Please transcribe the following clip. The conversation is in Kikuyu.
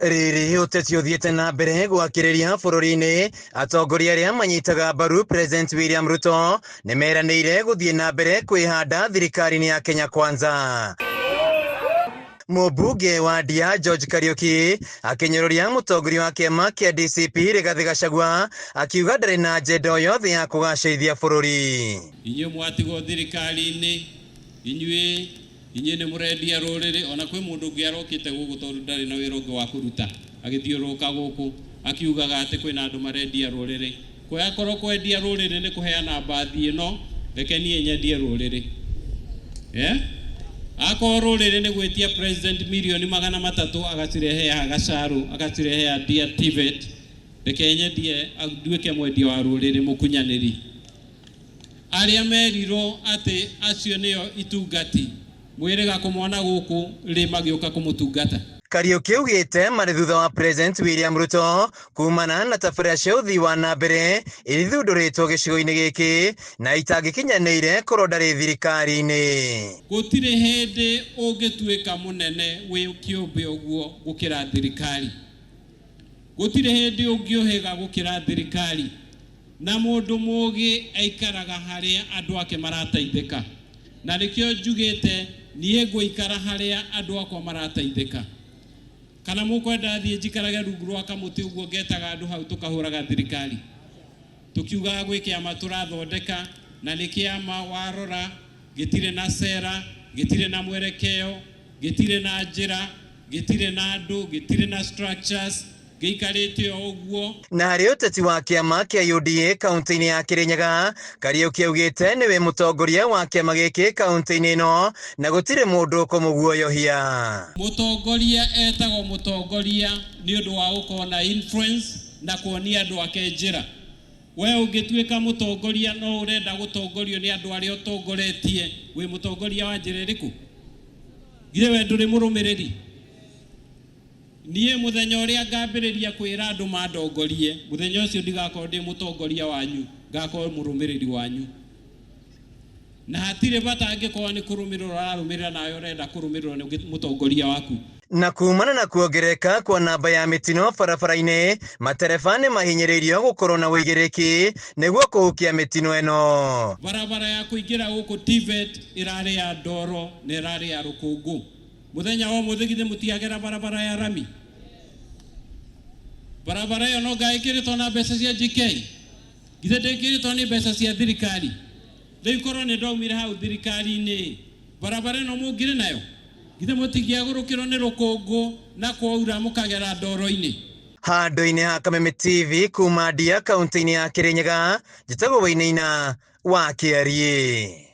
Rĩrĩ ũteti ũthiĩte na mbere gwakĩrĩria bũrũri-inĩ, atongoria arĩa manyitaga mbaru President William Ruto nĩ meranĩire gũthiĩ na mbere kwĩhanda thirikari-inĩ ya Kenya Kwanza. Mũmbunge wa Ndia George Kariuki akĩnyũrũria mũtongoria wa kĩama kĩa DCP Rigathĩ Gachagua akiuga ndarĩ na agenda o yothe ya kũgacĩrithia bũrũri. Inyuĩ mwatigwo thirikari-inĩ, inyuĩ nĩ mũrendia rũrĩrĩ, ona kwĩ mũndũ ũngĩ arokĩte gũkũ tondũ ndarĩ na wĩra ũngĩ wa kũruta, agĩthiũrũrũka gũkũ akiugaga atĩ kwĩna andũ marendia rũrĩrĩ. Akorwo kwendia rũrĩrĩ nĩ kũheana mbathi ĩno, reke niĩ nyendie rũrĩrĩ. Akorwo rũrĩrĩ nĩ gwĩtia president mirioni 300 agacirehea Gacaru, agacirehea Ndia TVET, reke nyendie nduĩke mwendia wa rũrĩrĩ mũkunyanĩri. Arĩa merirwo atĩ acio nĩo itungati, mwĩrĩga kũmona gũkũ rĩ magĩũka kũmũtungata. Kariuki augĩte marĩ thutha wa President William Ruto kumana na tabarĩra cia ũthii wa na mbere iria ithundũrĩtwo gĩcigo-inĩ gĩkĩ na itangĩkinyanĩire korwo ndarĩ thirikari-inĩ. Gũtirĩ hĩndĩ ũngĩtuĩka mũnene wĩ kĩũmbe ũguo gũkĩra thirikari. Gũtirĩ hĩndĩ ũngĩũhĩga gũkĩra thirikari. Na mũndũ mũgĩ aikaraga harĩa andũ ake marateithĩka. Na nĩkĩo njugĩte niĩ ngũikara harĩa andũ akwa marateithĩka. Kana mũkwenda thiĩ njikarage rungu rwa kamũtĩ ũguo ngetaga andũ hau tũkahũraga thirikari. Tũkiugaga gwĩ kĩama tũrathondeka na nĩ kĩama warora gĩtirĩ na sera, gĩtirĩ na mwerekeo, gĩtirĩ na njĩra, gĩtirĩ na andũ, gĩtirĩ na structures, gĩikarĩte o ũguo. Na harĩ ũteti wa kĩama kĩa UDA kaunti-inĩ ya Kirinyaga, Kariuki augĩte nĩwe mũtongoria wa kĩama gĩkĩ kaunti-inĩ ĩno na gũtirĩ mũndũ ũkũmũguoyohia. Mũtongoria etagwo mũtongoria nĩ ũndũ wa gũkorwo na influence na kuonia andũ ake njĩra. We ũngĩtuĩka mũtongoria no ũrenda gũtongorio nĩ andũ arĩa ũtongoretie, wĩ mũtongoria wa njĩra ĩrĩkũ? Githĩ we ndũrĩ mũrũmĩrĩri? Niĩ mũthenya ũrĩa ngambĩrĩria kwĩra andũ mandongorie, mũthenya ũcio ndigakorwo ndĩ mũtongoria wanyu, ngakorwo mũrũmĩrĩri wanyu. Na hatirĩ bata angĩkorwo nĩ kũrũmĩrĩra ũrarũmĩrĩra nawe ũrenda kũrũmĩrĩrwo nĩ mũtongoria waku. Na kumana na kuongerereka kwa namba ya mĩtino barabara-inĩ, matereba nĩ mahinyĩrĩirio gũkorwo na ũigĩrĩki nĩguo kũhukia mĩtino ĩno. Barabara ya kũingĩra gũkũ TVET ĩrarĩ ya ndoro na ĩrarĩ ya rũkũngũ. Mũthenya wa ũmũthĩ githĩ mũtiagera barabara ya rami? Barabara ĩyo no ngaĩkĩrĩtwo na mbeca cia GK? Githĩ ndĩkĩrĩtwo nĩ mbeca cia thirikari? Rĩu korwo nĩ ndaumire hau thirikari-inĩ, barabara ĩno mũngĩrĩ nayo? Githĩ mũtingĩagũrũkĩrwo nĩ rũkũngũ na kwaura mũkagera ndoro-inĩ? Handũ-inĩ ha Kameme TV kuma Ndia kaunti-inĩ ya Kirinyaga, njĩtagwo Wainaina wa Kĩariĩ.